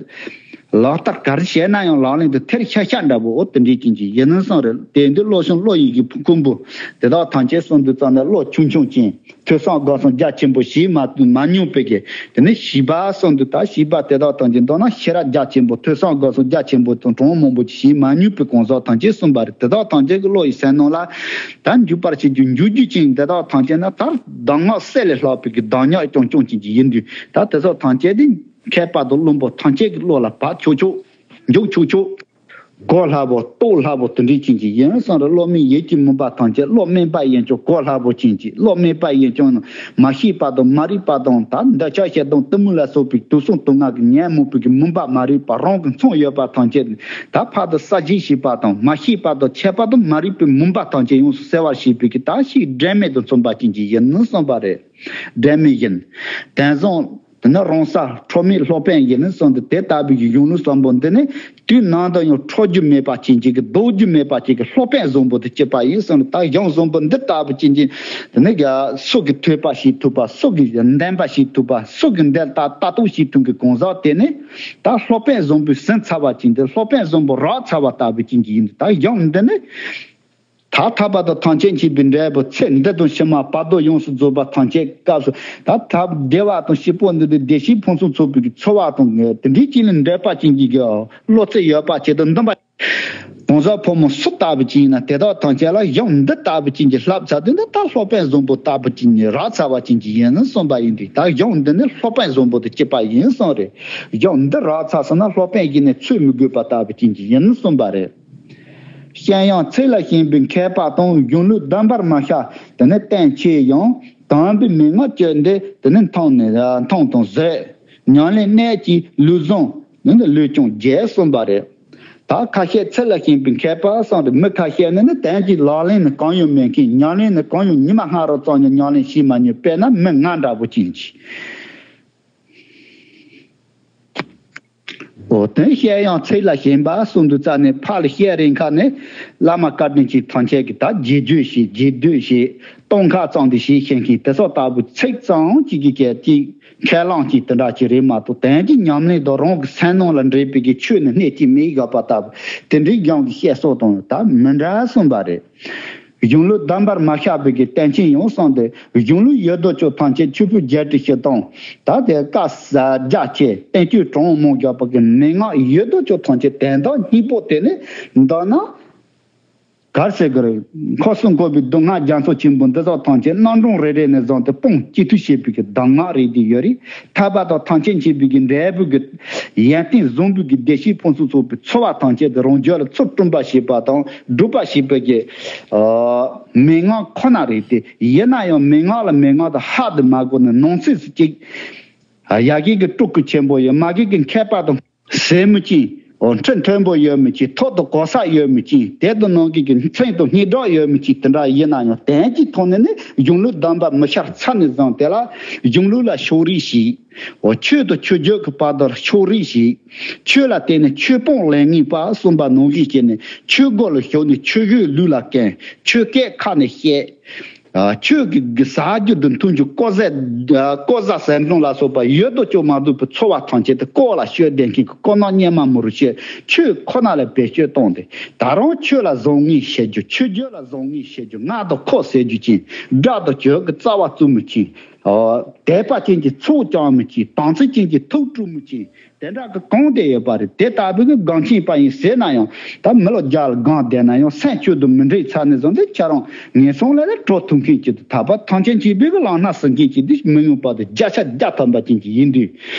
ལག་བསྟར་ག་རེ་བྱས་ན་ཡང་ལག་ལེན་དུ་ཐེར་ཤ་ཤ་འདྲ་པོ་འོ་དེ་འདྲའི་ཅན་གྱི་ཡིན་གསུངས་རེད། དེ་འདི་བློ་བྱུང་བློ་ཡི་གི་ཕུང་པོ་དེ་དག་ཐམས་ཅད་གསུངས་དུས་ཙམ་ནས་བློ་ཆུང་ཆུང་ཅན། ཐོས་བསམ་སྒོམ་གསུམ་རྒྱ་ཆེན་པོ་བྱེད་མ་མ་མྱོང་པའི་གི་དེ་ནི་བྱིས་པ་གསུངས་དུས། ད་བྱིས་པ་དེ་དག་ཐམས་ཅད་མདོར་ན་ཤེས་རབ་རྒྱ་ཆེན་པོ་ཐོས་བསམ་སྒོམ་གསུམ་རྒྱ་ཆེན་པོ་དང་གྲངས་མང་པོ་ཅིག་བྱེད་མ་མྱོང་པའི་གང་ཟག་ཐམས་ཅད་གསུངས་པ་རེད། དེ་དག་ཐམས་ཅད་ཀྱི་བློ་ཡི་སེམས་ནང་ལ་ད་འཇུག་པར་བྱེད་རྒྱུ་འཇུག་རྒྱུ་ཅན་དེ་དག་ཐམས་ཅད་ནི་ད་གདམས་ངག་གསེར་ལས་ལྷག་པའི་གི་གདམས་ངག་རྐྱང་རྐྱང་ཅན་གྱི་ཡིན་དུས། ད་དེ་ཚོ་ཐམས་ཅད་དེ་མཁས་པ་དང་བླུན་པོ་ཐམས་ཅད་ཀྱི་བློ་ལ་བབས་ཆོག་ཆོག་འཇུག་ཆོག་ཆོག་གོ་སླ་པོ་རྟོགས་སླ་པོ་དེ་འདྲའི་ཅན་གྱི་ཡིན་གསུངས་རེད། བློ་མིན་ཡིད་ཀྱི་མུན་པ་ཐམས་ཅད། བློ་དམན་པ་ཡིན་ཀྱང་གོ་སླ་པོ་ཅན་གྱི། བློ་དམན་པ་ཡིན་ཀྱང་མ་ཤེས་པ་དང་མ་རིག་པ་དང་ད་འདོད་ཆགས་ཞེ་སྡང་གཏི་མུག་ལ་སོགས་པའི་དུག་གསུམ་དུག་ལྔ་གི་ཉོན་མོངས་པའི་གི་མུན་པ་མ་རིག་པ་རང་གི་མཚོན་ཡོད་པ་ཐམས་ཅད་ད་ཕར་དུ་གསལ་བརྗེ་བྱེད་པ་དང་མ་ཤེས་པ་དང་ཆད་པ་དང་མ་རིག་པའི་མུན་པ་ཐམས་ཅད་ཡོངས་སུ་སེལ་བར་བྱེད་པའི་གི་ད་ཤེས་འབྲས་མེད་དུ་མཚོན་པ་ཅན་གྱི་ཡིན་གསུངས་པ་རེད། འབྲས་མེད་ཡིན། དོན་བཟང་དེ་ནི་རང་སར་འཕྲོ་མེད་སློབ་དཔོན་ཡིན་གསུངས་ཏེ། དེ་ལྟ་བུའི་གཞུང་ལུགས་བཟང་པོ་འདི་ནི་དུས་ནམ་དུ་ཡང་འཕྲོ་རྒྱུ་མེད་པ་ཅན་གྱི་ལྡོག་རྒྱུ་མེད་པ་ཅན་གྱི་སློབ་དཔོན་བཟང་པོ་དེ་གཅིག་པ་ཡིན་གསུངས་ཏེ། ད་གཞུང་བཟང་པོ་འདི་ལྟ་བུ་ཅན་གྱི་དེ་ནི་ཡ་སུ་གིས་ཐོས་པ་བྱེད་ཐུབ་པ། སུ་གིས་བདེན་པ་བྱེད་ཐུབ་པ། སུ་གིས་འདི་ལྟ་ལྟ་རྟོག་བྱེད་ཐུབ་ཀྱི་གང་ཟག་དེ་ནི་ད་སློབ་དཔོན་བཟང་པོའི་ཟིན་ཚར་བ་ཅན་དེ། སློབ་དཔོན་བཟང་པོ་རག་ཚར་བ་ལྟ་བུ་ཅན་གྱི་ཡིན། ད་གཞུང་འདི་ནི། ཐ་ཐ་པ་དང་ཐམས་ཅད་མཁྱེན་པའི་འབྲས་བུ་ཚེ་འདི་དང་ཕྱི་མ་བར་དོ་ཡོངས་སུ་རྫོགས་པ་ཐམས་ཅད་སྐབས་སུ་ད་ཐབས་བདེ་བ་དང་སྐྱིད་པོ་འདི་དང་བདེ་གཤེགས་ཕུན་སུམ་ཚོགས་པའི་གི་འཚོ་བ་དང་དེ་འདྲའི་ཅན་ལ་འདོད་པ་ཅན་གྱི་གི་བློ་རྩེ་ཡོད་པ་ཅིག་དང་འདུན་པ། གང་ཟག་ཕོ་མོ་སུ་ལྟ་བུ་ཅིག་ཡིན་ན་དེ་དག་ཐམས་ཅད་ལ་གཞུང་འདི་ལྟ་བུ་ཅན་གྱི་བསླབ་ཚར་དུས་འདི་ད་སློབ་དཔོན་བཟང་པོ་ལྟ་བུ་ཅན་གྱི་རག་ཚར་བ་ཅན་གྱི་ཡིན་གསུངས་པ་ཡིན་དུས། ད་གཞུང་འདི་ནི་སློབ་དཔོན་བཟང་པོ་དང་གཅིག་པ་ཡིན་གསུངས་རེད། གཞུང་འདི་རག་ཚར་སོང་ན་སློབ་དཔོན་གཞན་ནས་འཚོལ་མི་དགོས་པ་ལྟ་བུ་ཅན་གྱི་ཡིན་གསུངས་པ་རེད། གཞན་ཡང་ཚིག་ལ་ཞེན་པའི་མཁས་པ་དང་གཞུང་ལུགས་གདམས་པར་མ་ཤར་དེ་ནི་བསྟན་ཆེ་ཡང་དམ་པའི་མན་ངག་སྤྱོད་འདི་དེ་ནི་མཐོང་ནས་མཐོང་དང་གཟིགས། ཉམས་ལེན་གནད་ཀྱི་ལུས་བཟང་ནི་ནི་ལུས་ཀྱང་རྒྱས་གསུངས་པ་རེད། ད་ཁ་ཤས་ཚིག་ལ་ཞེན་པའི་མཁས་པ་གསུངས་ཏེ། མི་ཁ་ཤས་ནི་ནི་དོན་གྱི་ལག་ལེན་ནི་གང་ཡང་མེད་མཁན། ཉམས་ལེན་ནི་གང་ཡང་ཉི་མ་སྔ་རོ་ཙམ་ཡང་ཉམས་ལེན་བྱེད་མ་མྱོང་། དཔེར་ན་མི་ང་འདྲ་པོ་ཅན་གྱིས། འོ་དོན་བཤད་ཡང་ཚིག་ལ་ཞེན་པ་གསུངས་དུས་ཙ་ནས། ཕར་ལ་བཤད་རན་ཁ་ནས་བླ་མ་བཀའ་དྲིན་ཅན་ཐམས་ཅད་ཀྱིས་ད་རྗེས་ཟློས་བྱེད། རྗེས་ཟློས་བྱེད། གཏོང་ཁ་ཙམ་དེ་བྱེད་ཤེས་མཁན་དེ་ཚོ་ལྟ་བུ་ཚིག་ཙམ་གཅིག་གིས་སྐད་ཅིག་ཁས་བླངས་ཀྱིས་དེ་འདྲ་ཅིག་རེད་མ་གཏོགས། དོན་གྱི་ཉམས་ལེན་དང་རང་གི་སེམས་ནང་ལ་འདྲེས་པའི་གི་ཆོས་ནི་སྣེ་གཅིག་མེད་བཞག་པ་ལྟ་བུ། དེ་འདྲའི་སྦྱང་གི་བཤད་སྲོལ་དང་ད་མི་འདྲ་གསུངས་པ་རེད། གཞུང་ལུགས་གདམས་པར་མ་ཤར་བའི་གི་བསྟན་ཆེན་ཡང་གསུངས་ཏེ། གཞུང་ལུགས་ཡོད་དོ་ཅོག་ཐམས་ཅད་ཆོས་ཕུང་བརྒྱད་ཁྲི་བཞི་སྟོང་། ད་དེ་བཀའ་རྒྱ་ཆེ་བསྟན་བཅོས་གྲངས་མང་བཞག་པ་གི་མན་ངག་ཡོད་དོ་ཅོག་ཐམས་ཅད་དོན་དག་གཉིས་པོ་དེ་ནི་མདོར་ན། གར་ཟེར་གི་རེད། འཁོར་གསུམ་འཁོར་བའི་སྡུག་བསྔལ་རྒྱ་མཚོ་ཆེན་པོ་འདི་དག་ཐམས་ཅད་རྣམ་གྲངས་རེ་རེ་ནས་བཟུང་སྟེ་སྤོང་བྱེད་ཐུབ་བྱེད་པའི་གི་གདམས་ངག་རེད་དེ་ཡོད་རེད། ཐར་པ་དང་ཐམས་ཅད་མཁྱེན་པའི་གི་འབྲས་བུ་གི་ཡོན་ཏན་བཟང་པོའི་གི་བདེ་གཤེགས་ཕུན་སུམ་ཚོགས་པའི་འཚོ་བ་ཐམས་ཅད་དེ་རང་རྒྱུད་ལ་ཚུར་བསྐྲུན་པ་བྱེད་པ་དང་སྒྲུབ་པ་བྱེད་པའི་གི་ཨ་མན་ངག་ཁོ་ན་རེད་དེ། ཡིན་ན་ཡང་མན་ངག་ལ་མན་ངག་དང་ཧ་དུ་མ་གོ་ནས་ནང་གསེས་སུ་གཅིག་ཡ་གི་གི་སྤྲོ་སྐུ་ཆེན་པོ་ཡོད། མ་གི་གི་མཁས་པ་དང་། ཟས་མི་གཅིག་འོ་ཁྲི་མཐོན་པོ་ཡོད་མི་གཅིག་ཐོག་ཏུ་གོ་ས་ཡོད་མི་གཅིག་དེ་དང་ནང་གི་གི་མཚན་དང་སྙན་གྲགས་ཡོད་མི་གཅིག་དེ་འདྲ་ཡིན་ན་ཡང་། དོན་གྱི་ཐོག་ནས་ནི་གཞུང་ལུགས་གདམས་པ་མི་ཤར་ཚར་ནས་བཟུང་། དེ་ལ་གཞུང་ལུགས་ལ་ཕྱོགས་རིས་བྱེད། འོ་ཆོས་དང་ཆོས་བརྒྱུད་ཀྱི་བར་དུ་ལ་ཕྱོགས་རིས་བྱེད། ཆོས་ལ་བརྟེན་ནས་ཆོས་སྤོང་ལེན་ངེས་པ་གསུངས་པ་ནང་བཞིན་བྱས་ནས། ཆོས་སྒོ་ལ་ཞུགས་ནས་ཆོས་གོས་ལུས་ལ་གྱོན། ཆོས་སྐད་ཁ་ནས་བཤད། ཨ་ཆོས་ཀྱི་གི་ཟ་རྒྱུ་དང་འཐུང་རྒྱུ་ཀོ་ཟས། ཨ་ཀོ་ཟ་ཟས་འབྲང་ལ་སོགས་པ་ཡོད་དོ་ཅོག་མ་འདུག་པའི་འཚོ་བ་ཐམས་ཅད་དེ་ཀོ་ལ་སྤྱོད་བསྡད་མཁན་གྱི་ཀོ་ནག་གཉེར་མ་མོ་རུ་བྱས། ཆོས་ཁོ་ན་ལ་བེད་སྤྱོད་བཏང་སྟེ། ད་རུང་ཆོས་ལ་བཟང་ངན་བཤད་རྒྱུ། ཆོས་བརྒྱུད་ལ་བཟང་ངན་བཤད་རྒྱུ། སྔགས་དང་ཁོག་ཟེར་རྒྱུ་ཅན། དགྲ་དང་གྱོད་ཀྱི་རྩ་བ་བཙུགས་མི་ཅན། ཨ་དད་པ་ཅན་གྱི་ཚོགས་བཅང་མི་ཅན། དམ་ཚིག་ཅན་གྱི་ཐུགས་དཀྲུགས་མི་ཅན། དེ་འདྲ་གི་གང་དེ་ཡོད་པ་རེད། དེ་ལྟ་བུ་གི་སྒང་ཆེན་པ་ཡིན་ཟེར་ན་ཡང་། ད་མི་ལོ་བརྒྱ་ལ་སྒང་བསྡད་ན་ཡང་སེམས་ཆོས་དང་མི་འདྲེས་ཚར་ནས་བཟུང་སྟེ། ཁྱེད་རང་ངན་སོང་ལ་ལ་འགྲོ་ཐུབ་མཁན་ཅིག་དང་། ཐར་པ་ཐམས་ཅད་མཁྱེན་པའི་གི་ལམ་སྣ་ཟིན་མཁན་ཅིག་དེ་མི་ཡོང་བར་དུ་བརྒྱ་ཆ་བརྒྱ་ཐམ་པ་ཅན་གྱི་ཡིན་དུས།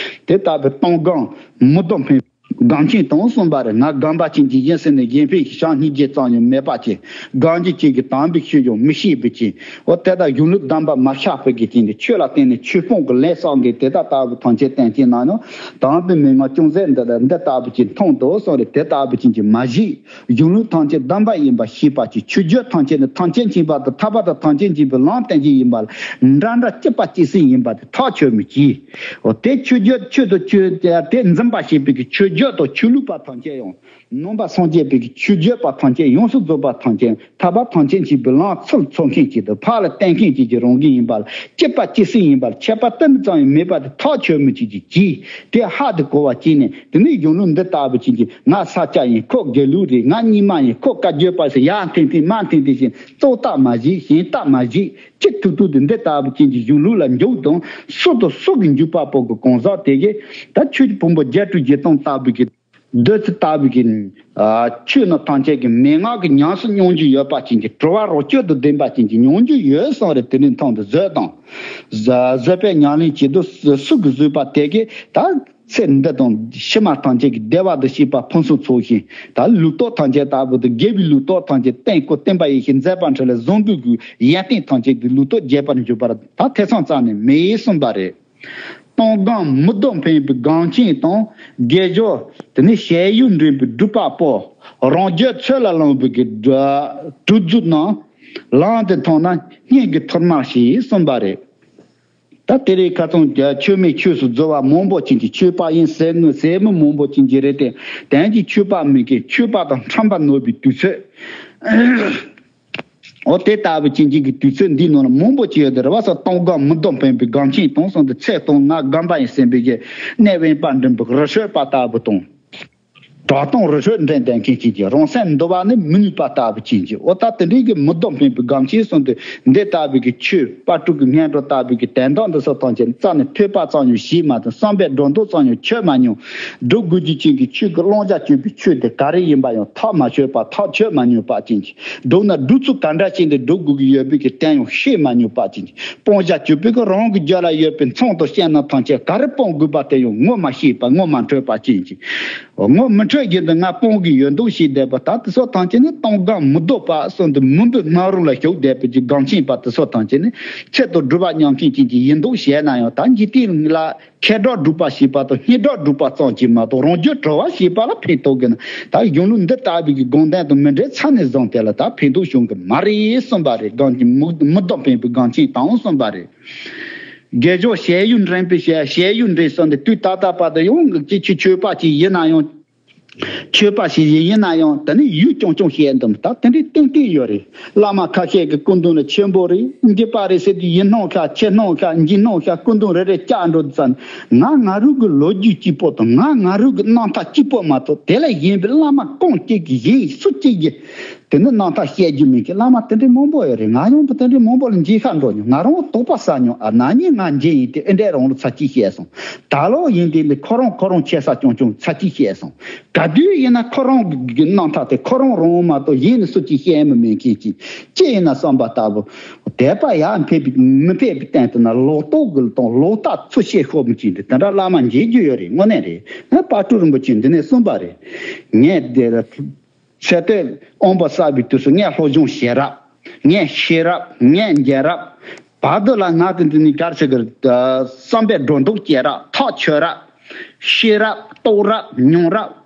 དེ་ལྟ་བུ་གཏོང་སྒང་མི་ལྡོག་ཕན་སྒང་ཆེན་དང་གསུངས་པ་རེད། ང་སྒང་པ་ཅན་གྱི་ཡིན་ཟེར་ནས་གཞན་ཕན་གྱི་ཞག་སྙིང་རྗེ་ཙམ་ཡང་མེད་པ་ཅན། གང་ཅི་ཅིག་གི་དམ་པའི་ཆོས་ཀྱང་མི་ཤེས་པའི་ཅན། འོ་དེ་དག་གཞུང་ལུགས་གདམས་པ་མ་ཤར་བའི་གི་ཅན་དེ། ཆོས་ལ་བརྟེན་ནས་ཆོས་སྤོང་གི་ལས་བསགས་མཁན་དེ་དག་ལྟ་བུ་ཐམས་ཅད་བསྟན་ཅིང་ན་ནོ། དམ་པའི་མན་ངག་ཅུང་ཟད་འདི་ལ་འདི་ལྟ་བུ་ཅན་མཐོང་དོ་གསུངས་རེད། དེ་ལྟ་བུ་ཅན་གྱི་མ་གཞི་གཞུང་ལུགས་ཐམས་ཅད་གདམས་པ་ཡིན་པ་ཤེས་པ་ཅན། ཆོས་བརྒྱུད་ཐམས་ཅད་ནི་ཐམས་ཅད་མཁྱེན་པ་དང་། ཐར་པ་དང་ཐམས་ཅད་མཁྱེན་པའི་ལམ་བསྟན་གྱི་ཡིན་པ་ལ། འདྲ་འདྲ་གཅིག་པ་གཅིག་སེ་ཡིན་པ་དེ་ཐག་ཆོད་མི་གྱིས། འོ་དེ་ཆོས་བརྒྱུད་ཆོས་དང་ཆོས་དེ་འཛིན་པ་ཞེས་པའི་གི་ཆོས་བརྒྱུད་དང་ཆོས་ལུགས་པ་ཐམས་ཅད་ཡང་། ནང་པ་སངས་རྒྱས་པའི་གི་ཆོས་བརྒྱུད་པ་ཐམས་ཅད། ཡོངས་སུ་རྫོགས་པ་ཐམས་ཅད། ཐར་པ་ཐམས་ཅད་མཁྱེན་པའི་ལམ་ཚུར་འཚོལ་མཁན་ཅིག་དང་། ཕར་ལ་བསྟན་མཁན་ཅིག་གི་རང་བཞིན་ཡིན་པ་ལ། གཅིག་པ་གཅིག་སེ་ཡིན་པ་ལ། ཁྱད་པར་གཏན་ཙམ་ཡང་མེད་པ་དེ་ཐག་ཆོད་མི་གཅིག་གི་གྱིས། དེ་ཧ་དུ་གོ་བ་བྱས་ནས། དེ་ནས་གཞུང་ལུགས་འདི་ལྟ་བུ་ཅན་གྱི། ང་ས་སྐྱ་ཡིན། ཁོ་དགེ་ལུགས་རེད། ང་རྙིང་མ་ཡིན། ཁོ་བཀའ་བརྒྱུད་པ་ཟེར། ཡར་འཐེན་འཐེན་མར་འཐེན་འཐེན་བྱས། གཙོ་བཏགས་མ་བྱེད། གཞན་བཏགས་མ་བྱེད། གཅིག་ཐུག་ཐུག་དེ་འདི་ལྟ་བུ་ཅན་གྱི་གཞུང་ལུགས་ལ་འཇུག་དང་། སུ་དང་སུ་གི་འཇུག་པ་པོ་གི་གང་ཟག་དེ་གིས་ད་ཆོས་ཀྱི་ཕུང་པོ་བརྒྱད་ཁྲི་བཞི་སྟོང་ལྟ་བུ་གི། བདུད་རྩི་ལྟ་བུ་གི་ཨ་ཆོས་རྣམས་ཐམས་ཅད་ཀྱི་མན་ངག་གི་ཉམས་སུ་མྱོང་རྒྱུ་ཡོད་པ་ཅན་གྱི། གྲོལ་བ་རོ་གཅོད་དང་ལྡན་པ་ཅན་གྱི་མྱོང་རྒྱུ་ཡོད་གསུངས་རེད། དེ་ནས་མཐོང་དུ་བཟོད་དང་། བཟོད་པའི་ཉམས་ལེན་བྱེད་དུ་སུ་གི་བཟོད་པ་དེ་གིས་ད་ཚེ་འདི་དང་ཕྱི་མ་ཐམས་ཅད་ཀྱི་བདེ་བ་དང་བྱིས་པ་ཕུན་སུམ་ཚོགས་ཤིང་། ད་ལུགས་ལྡོག་ཐམས་ཅད་ལྟ་བུ་དང་། དགེ་བའི་ལུགས་ལྡོག་ཐམས་ཅད། བསྟན་དགོས་བསྟན་པ་ཡིན་ཞེས་མཛད་པ་འཕྲིན་ལས་བཟང་པོའི་གི་ཡོན་ཏན་ཐམས་ཅད་ཀྱི་ལུགས་ལྡོག་རྒྱས་པར་འཇུག་པར་ད་ཐེ་ཚོམ་རྩ་ནས་མེད་གསུངས་པ་རེད། གཏོང་སྒང་མི་ལྡོག་ཕན་པའི་སྒང་ཆེན་དང་། དགེ་སྦྱོར་དེ་ནི་ཞལ་ཡུན་འདྲེན་པའི་སྒྲུབ་པ་པོ། རང་རྒྱུད་ཚོད་ལ་ལོངས་པའི་གི་གྲུ་གྲུ་མཛོད་རྣམས། ལམ་དེ་མཐོང་ན་སྙིང་གི་ཐུར་མ་ཞེས་གསུངས་པ་རེད། ད་དེ་རིང་ཁ་སང་ཆོས་མེད་ཆོས་སུ་རྫོགས་པ་མང་པོ་ཅན་གྱི། ཆོས་པ་ཡིན་ཟེར་ནི་ཟེར་མི་མང་པོ་ཅན་གྱི་རེད་དེ། དོན་གྱི་ཆོས་པ་མིན་མཁན། ཆོས་པ་དང་ཁྲམ་པ་ནོར་བའི་དུས་ཚོད། འོ་དེ་ལྟ་བུ་ཅན་གྱི་གི་དུས་ཚོད་འདིའི་ནང་ལ་མང་པོ་ཅིག་ཡོད་དེ་རེད་བ། ས་གཏོང་སྒང་མི་ལྡོག་ཕན་པའི་སྒང་ཆེན་དང་གསུངས་ཏེ། ཚེ་གཏོང་ང་སྒོམ་པ་ཡིན་ཟེར་བའི་གི་གནས་དབེན་པ་འདྲེན་པའི་རི་ཁྲོད་པ་ལྟ་བུ་དང་། གྲྭ་གཏོང་རི་ཁྲོད་འདྲེན་བསྡད་མཁན་ཅན་གྱི། རང་སེམས་འདུལ་བ་ནི་མི་ནུས་པ་ལྟ་བུ་ཅན་གྱི། འོ་ད་དེ་འདྲའི་གི་མི་ལྡོག་ཕན་པའི་སྒང་ཆེན་གསུངས་ཏེ། འདི་ལྟ་བུའི་གི་ཆོས་དཔལ་སྤྲུལ་གྱི་སྔོན་འགྲོ་ལྟ་བུའི་གི་དོན་དག་འདི་ཚོ་ཐམས་ཅད་རྩ་ནས་ཐོས་པ་ཙམ་ཡང་བྱས་མ་ཐུབ། བསམ་པའི་སྒྲོ་འདོགས་ཙམ་ཡང་ཆོད་མ་མྱོང་། སྒྲུབ་དགོས་རྒྱུ་ཅན་གྱི་ཆོས་ཀྱི་བླང་བྱ་གཅོད་པའི་ཆོས་དེ་ག་རེ་ཡིན་པ་ཡང་ཐག་མ་ཆོད་པ། ཐག་ཆོད་མ་མྱོང་པ་ཅན་གྱི། སྒྲུབ་ན་སྒྲུབ་ཚུལ་ག་འདྲ་ཅན་དེ་སྒྲུབ་དགོས་ཀྱི་ཡོད་པའི་གི་དོན་ཡང་ཤེས་མ་མྱོང་པ་ཅན་གྱི། སྤང་བྱ་གཅོད་པའི་གི་རང་གི་རྒྱུད་ལ་ཡོད་པའི་མཚང་དང་སྤྱན་ནི་ཐམས་ཅད་ག་རེ་སྤང་དགོས་པ་དེ་ཡང་ངོ་མ་ཤེས་པ། ངོ་མ་འཕྲོད་པ་ཅན་གྱི། ངོ་མི་འཕྲོད་ ཆོས་བརྒྱུད་འདི་ང་སྤོང་གི་ཡོད་འདུག་ཞེས་བསྡད་པ། ད་དེ་ཚོ་ཐམས་ཅད་ནི་གཏོང་སྒང་མི་ལྡོག་པ་གསུམ་དུ་མུན་པའི་སྣང་རུང་ལ་ཞུགས་བསྡད་པའི་གི་འགངས་ཆེན་པ་དེ་ཚོ་ཐམས་ཅད་ནི་ཆེད་དུ་སྒྲུབ་པ་ཉམས་མཁན་ཅན་གྱི་ཡིན་འདུག་བཤད་ན་ཡང་། ད་འཇིག་རྟེན་ལ་ཁེ་གྲགས་སྒྲུབ་པ་ཞེས་པ་དང་སྙན་གྲགས་སྒྲུབ་པ་ཙམ་གྱིས་མ་གཏོགས་རང་རྒྱུད་གྲོལ་བ་ཞེས་པ་ལ་ཕན་ཐོགས་གི་ན། ད་གཞུང་ལུགས་འདི་ལྟ་བུའི་གི་དགོངས་དོན་དང་མི་འབྲེལ་ཚར་ནས་བཟུང་དེ་ལ་ད་ཕན་ཐོགས་བྱུང་གི་མ་རེད་གསུངས་པ་རེད། འགངས་ཀྱི་མུ་མུ་དོག་འཕེན་པའི་འགངས་ཆེན་དང་གསུངས་པ་རེད། དགེ་སྦྱོར་ཞེ་ཡུན་རིང་པོའི་ཞེ་ཞེ་ཡུན་རིང་སོང་སྟེ་དུས་ད་ལྟ་བར་དུ་ཡང་གཅིག་ཆོས་ཆོས་པ་ཅིག་ཡིན་ན་ཡང་། ཆོས་པ་ཞིག་ཡིན་ན་ཡང་དེ་ནི་ཡུལ་ཆུང་ཆུང་བཤད་འདུག་ད་དེ་འདྲའི་ཏན་ཏན་ཡོད་རེད། བླ་མ་ཁ་ཤས་ཀྱི་སྐུ་མདུན་ལ་ཆེན་པོ་རེད། འདི་པ་རེད་ཟེར་དུས་ཡིན་སྣང་ཤ་ཆེ་སྣང་ཤ་འཇིགས་སྣང་ཤ་སྐུ་མདུན་རེ་རེ་བཅར་འགྲོ་ཙང་ང་ང་རུ་གི་ལོ་རྒྱུས་གཅིག་པོ་དང་ང་ང་རུ་གི་རྣམ་ཐར་གཅིག་པོ་མ་གཏོགས་དེ་ལ་ཡིན་པའི་བླ་མ་གང་གཅིག་གི་ཡིན་སུ་གཅིག་གི་དེ་ནི་རྣམ་ཐར་བཤད་རྒྱུ་མིན་གྱི། བླ་མ་དེ་འདྲའི་མང་པོ་ཡོད་རེད། ང་ཡང་དེ་འདྲའི་མང་པོ་ལ་མཇལ་ཁ་འགྲོ་མྱོང་། ང་རང་དོགས་པ་ཟ་མྱོང་། ཨ་ན་ནི་ང་མཇལ་ཡིན་དེ་ཨེ་འདྲའི་རང་ལ་ཚ་གྱིས་བཤད་སོང་། ད་ལོ་ཡིན་དེ་འདི་ཁོ་རང་ཁོ་རང་ཆེ་ས་ཆུང་ཆུང་ཚ་གྱིས་བཤད་སོང་། ག་དུས་ཡིན་ན་ཁོ་རང་གི་རྣམ་ཐར་དེ་ཁོ་རང་རང་མ་གཏོགས་གཞན་ནི་སུ་གྱིས་བཤད་མི་མེད་མཁན་གྱི། ཅི་ཡིན་ན་བསམ་པ་ལྟ་བུ། དད་པ་ཡར་འཕེལ་བའི་མི་འཕེལ་བའི་སྟེང་དུ་ན་ལོག་རྟོག་གི་དང་ལོག་ལྟ་ཚུར་བཤད་ཤོར་མི་གྱི་འདི་དེ་འདྲ་བླ་མ་མཇལ་རྒྱུ་ཡོད་རེད། དངོས་གནས་རེད། ང་དཔལ་སྤྲུལ་རིན་པོ་ཆེ་འདི་ནས་གསུངས་པ་རེད། ངས་དེ་ལ། ཚེ་སྟོད་དབང་པོ་བསགས་པའི་དུས་སུ་ངས་སློབ་སྦྱོང་བྱས་རབས། ངས་ཤེས་རབས། ངས་མཇལ་རབས། བར་དུ་ལ་ང་གི་འདི་ནི་གར་ཞིག་གི་བསམ་པའི་སྒྲོ་འདོགས་བཅད་རབས། ཐག་ཆོད་རབས། ཤེས་རབས། རྟོགས་རབས། མྱོང་རབས།